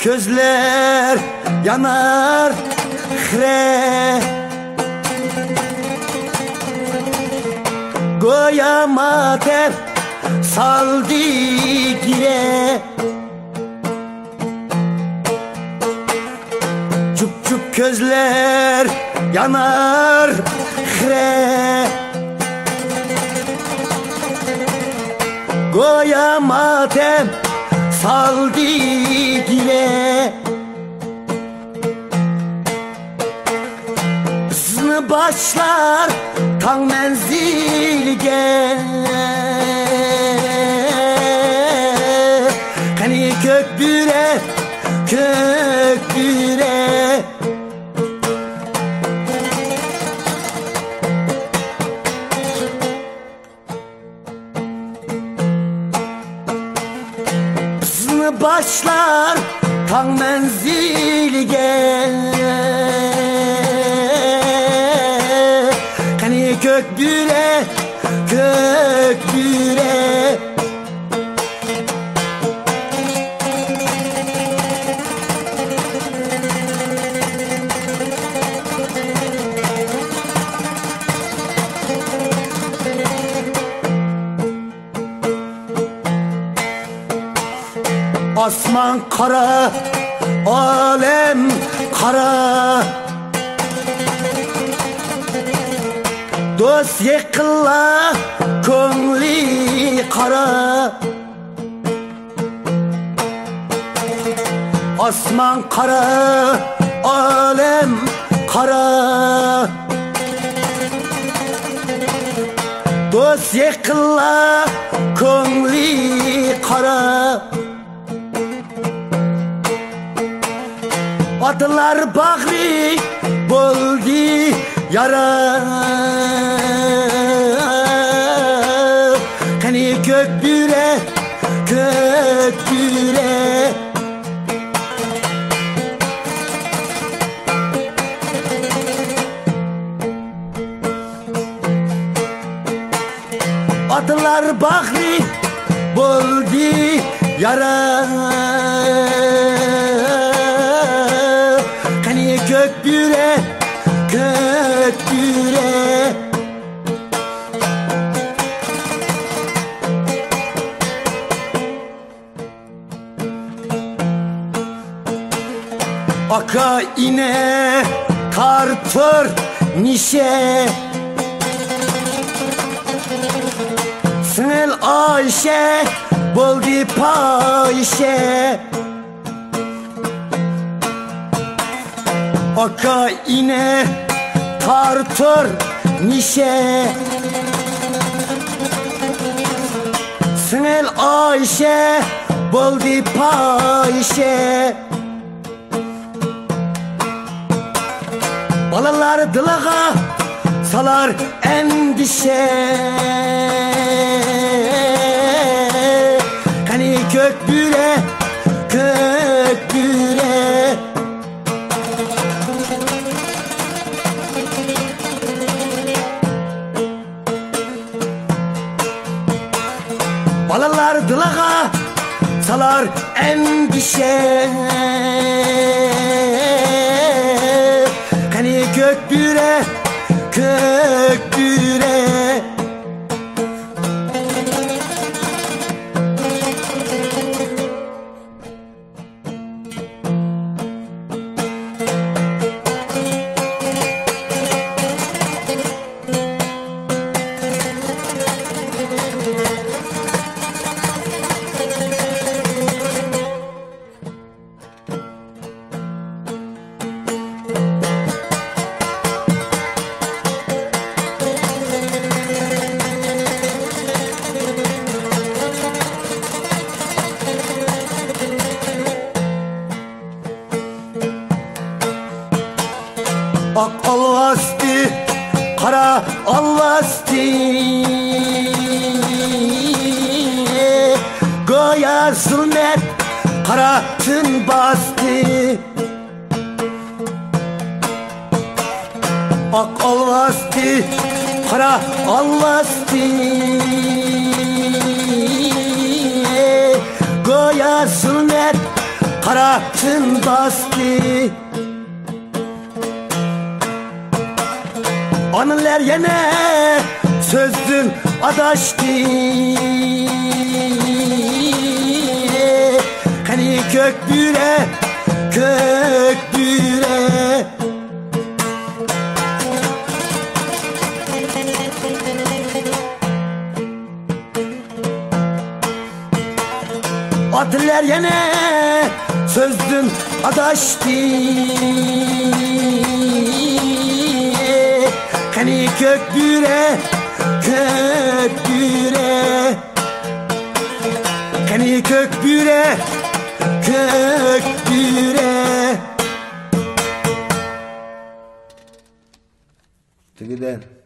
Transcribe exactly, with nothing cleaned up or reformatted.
كۆزلەر يانار خىرە، گويا ماتەم سالدى گىرە. جۈپ-جۈپ كۆزلەر يانار خىرە، گويا ماتەم سالدى گىرە. ئىزنى باشلار تاڭ مەنزىلىگە، قېنى كۆك بۈرە، كۆك بۈرە. بىزنى باشلار تاڭ مەنزىلىگە، قېنى كۆك بۈرە، كۆك بۈرە. ئاسمان قارا، ئالەم قارا، دوست يېقىنلار كۆڭلى قارا. ئاسمان قارا، ئالەم قارا، دوست يېقىنلار كۆڭلى قارا. ئاتىلار باغرى بولدى يارا، قېنى كۆك بۈرە، كۆك بۈرە. ئاتىلار باغرى بولدى يارا، قېنى كۆك بۈرە، كۆك بۈرە. ئاكا ئىنى تارتۇر نىشە، سىڭىل ئايشە بولدى پايشە. ئاكا ئىنى تارتۇر نىشە، سىڭىل ئايشە بولدى پايشە. بالىلار دىلىغا سالار ئەندىشە، قېنى كۆك بۈرە، كۆك بۈرە. بالىلار دىلىغا سالار ئەندىشە، قېنى كۆك بۈرە، كۆك بۈرە. ئاق ئالۋاستى، قارا ئالۋاستى، گويا زۇلمەت قارا تۈن باستى. ئاق ئالۋاستى، قارا ئالۋاستى، گويا زۇلمەت ئارا تىل باستى. ئانىلار يەنە سۆزدىن ئاداشتى. قېنى كۆك بۈرە، كۆك بۈرە. ئاتىلار يەنە سۆزدىن ئاداشتى. قېنى كۆك بۈرە، كۆك بۈرە. قېنى كۆك بۈرە، كۆك بۈرە. تۈگىدى.